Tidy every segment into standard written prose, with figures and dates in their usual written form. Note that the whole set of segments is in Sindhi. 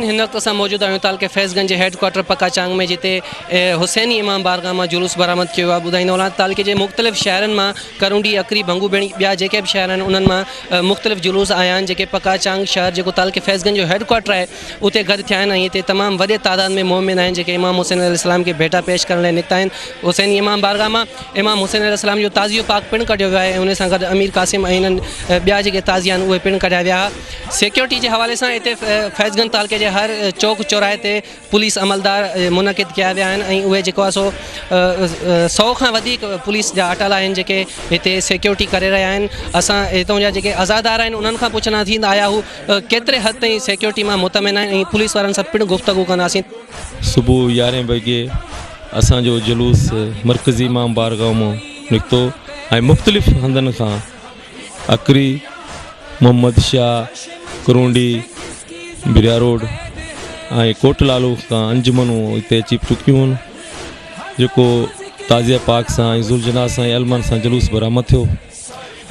هن وقت اسان موجود آهيون تعلقي فيض گنج جي هيڊ ڪوارٽر پڪا چانگ ۾ جتي حسيني امام بارگاهه مان جلوس برآمد ڪيو ويو آهي ٻڌائيندو هلان تعلقي جي مختلف شهرن مان ڪرونڊي اڪري ڀنگو ڀيڻي ٻيا جيڪي به شهر آهن انهن مان مختلف جلوس آيا آهن جيڪي پڪا چانگ شهر جيڪو تعلقي فيض گنج جو هيڊ ڪوارٽر آهي اتي گڏ ٿيا آهن ۽ هتي تمام وڏي تعداد ۾ مؤمن آهن جيڪي امام حسين عليه السلام کي ڀيٽا پيش ڪرڻ لاء نڪتا آهن حسيني امام بارگاهه مان امام حسين عليه السلام جو تعزيو پاڪ پڻ ڪڍيو ويو آهي ۽ ان سان گڏ امير قاسم ۽ انهن ٻيا جيڪي تعزيا آهن اهي پڻ ڪڍيا ويا سيڪيورٽي جي حوالي سان هتي فيض گنج تعلقي جي هر چوڪ چوراهي تي پوليس عملدار منعقد ڪيا ويا آهن ۽ اهي جيڪو آهي سو سو کان وڌيڪ پوليس جا اٽالا آهن جيڪي هتي سيڪيورٽي ڪري رهيا آهن اسان هتان جا جيڪي عزادار آهن انهن کان پڇنداسين ته آيا هو ڪيتري حد تائين سيڪيورٽي مان مطمئن آهن ۽ پوليس وارن سان پڻ گفتگو ڪنداسين. صبح يارهين بجي اسان جو جلوس مرڪزي امام بارگاهه مان نڪتو ۽ مختلف هنڌن کان اڪري، محمد شاهه، ڪرونڊي، بريا روڊ ۽ ڪوٽ لالو کان انجمنون هتي اچي چڪيون هن جيڪو تعزيه پاڪ سان ۽ ذوالجناح سان ۽ علمن سان جلوس برآمد ٿيو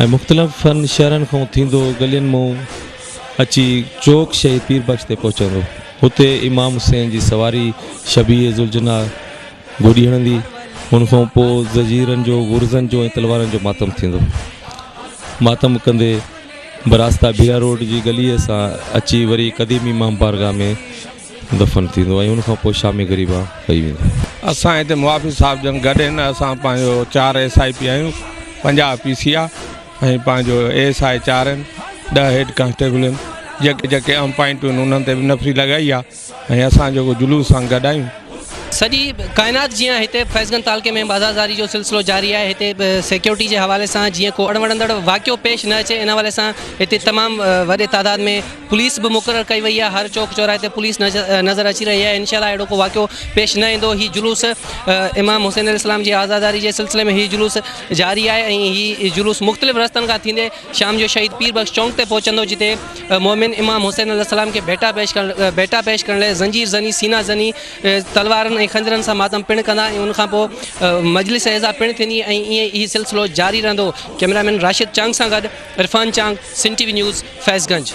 ۽ مختلفن شهرن کان ٿيندو گلين مون اچي چوڪ شهيد پير بخش تي پهچندو هتي امام حسين جي سواري شبيهه ذوالجناح گوڏي هڻندي، ان کان پوء زنجيرن جو، گرزن جو ۽ تلوارن جو ماتم ٿيندو. ماتم ڪندي براستا ڀيرا روڊ جي گليء سان اچي وري قديمي امام بارگاهه ۾ دفن ٿيندو ۽ ان کان پوء شام غريبان ڪئي ويندي. اسان هتي معافي صاحب جن گڏ آهن اسان پنهنجو چار ايس I P آهيون 50 پي سي آ ۽ پنهنجو اي ايس I چار آهن ڏهه هيڊ ڪانسٽيبل آهن جيڪي جيڪي اهم پوائنٽون آهن انهن تي به نفري لڳائي آ. ۽ اسان جيڪو جلوس سان گڏ آهيون. سڄي ڪائنات جيان هتي فيض گنج تعلقي ۾ به عزاداري جو سلسلو جاري آهي هتي به سيڪيورٽي جي حوالي سان جيئن ڪو اڻوڻندڙ واقعو پيش نه اچي ان حوالي سان هتي تمام وڏي تعداد ۾ پوليس به مقرر ڪئي وئي آهي هر چوڪ چوراهي تي پوليس نظر اچي رهي آهي انشاء الله اهڙو ڪو واقعو پيش نه ايندو هي جلوس امام حسين عليه السلام جي عزاداري جي سلسلي ۾ هي جلوس جاري آهي ۽ هي جلوس مختلف رستن کان ٿيندي شام جو شهيد پير بخش چونڪ تي پهچندو جتي مؤمن امام حسين عليه السلام کي ڀيٽا پيش ڪرڻ ڀيٽا پيش ڪرڻ لاء زنجير زني، سينا زني، تلوارن ۽ خنجرن سان ماتم پڻ ڪندا ۽ ان کان پوء مجلس عزا پڻ ٿيندي ۽ ائين ئي سلسلو جاري رهندو. ڪئميرا مين راشد چانگ سان گڏ Irfan Chang, Sindh T V news, Faiz Ganj.